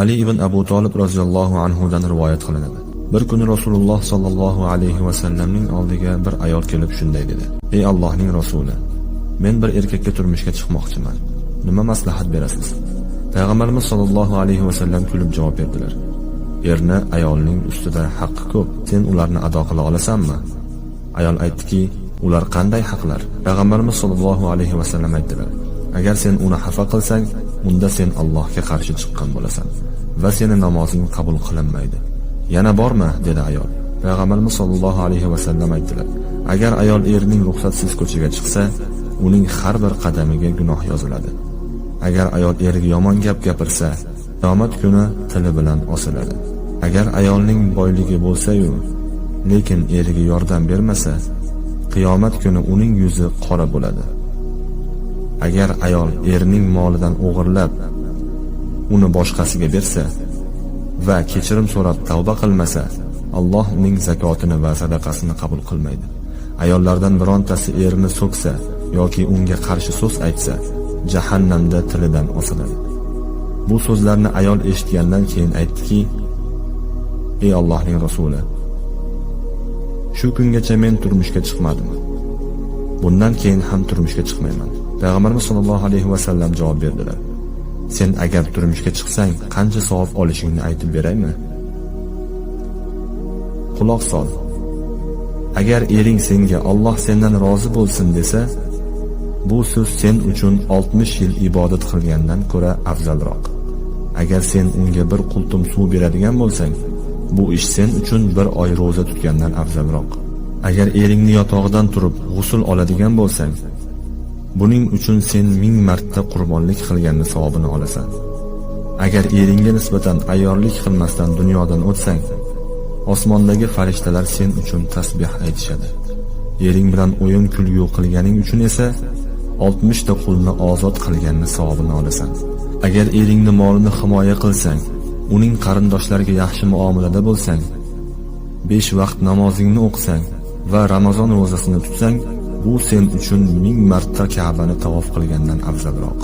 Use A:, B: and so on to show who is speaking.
A: Ali ibn Abu Tolib roziyallohu anhu dan rivoyat qilinadi. Bir kuni Rasululloh sollallohu alayhi va sallamning oldiga bir ayol kelib shunday dedi: "Ey Allohning rasuli, men bir erkakka turmushga chiqmoqchiman. Nima maslahat berasiz?" Payg'ambarimiz sollallohu alayhi va sallam kulib javob berdilar: "Erni ayolning ustida haqqi ko'p. Sen ularni ado qila olasanmi?" Ayol aytdiki: "Ular qanday haqlar?" Payg'ambarimiz sollallohu alayhi va sallam aytdilar: "Agar sen uni xafa qilsang, unda sen Allohga qarshi chiqqan bo'lasan va seni namozing qabul qilinmaydi." "Yana bormi?" dedi ayol. Payg'ambarimiz sollallohu alayhi va sallam aytdilar: "Agar ayol erining ruxsatsiz ko'chaga chiqsa, uning har bir qadamiga gunoh yoziladi. Agar ayol eriga yomon gap gapirsa, qiyomat kuni tili bilan osiladi. Agar ayolning boyligi bo'lsa-yu, lekin eriga yordam bermasa, qiyomat kuni uning yuzi qora bo'ladi. Agar ayol erining molidan o'g'irlab, uni boshqasiga bersa va kechirim so'rab tavba qilmasa, Alloh uning zakotini va sadaqasini qabul qilmaydi. Ayollardan birontasi erini so'ksa yoki unga qarshi so'z aytsa, jahannamda tilidan osiladi." Bu so'zlarni ayol eshitgandan keyin aytdiki: "Ey Allohning rasuli, shu kungacha men turmushga chiqmadim. Bundan keyin ham turmushga chiqmayman." Payg'ambarimiz sollallohu alayhi va sallam javob berdilar: "Sen agar turmushga chiqsang, qancha savob olishingni aytib beraymi? Quloq sol. Agar ering senga Alloh sendan rozi bo'lsin desa, bu so'z sen uchun 60 yil ibodat qilgandan ko'ra afzalroq. Agar sen unga bir qultum suv beradigan bo'lsang, bu ish sen uchun bir oy ro'za tutgandan afzalroq. Agar eringni yotog'idan turib g'usul oladigan bo'lsang, buning uchun sen 1000 marta qurbonlik qilganni savobini olasan. Agar eringga nisbatan ayyorlik qilmasdan dunyodan o'tsang, osmondagi farishtalar sen uchun tasbih aytishadi. Ering bilan o'yin kulgu qilganing uchun esa 60 ta qulni ozod qilganni savobini olasan. Agar eringni molini himoya qilsang, uning qarindoshlariga yaxshi muomalada bo'lsang, 5 vaqt namozingni o'qisang va Ramazon ro'zasini tutsang, bu sen uchun 1000 marta Ka'bani tavof qilgandan afzalroq."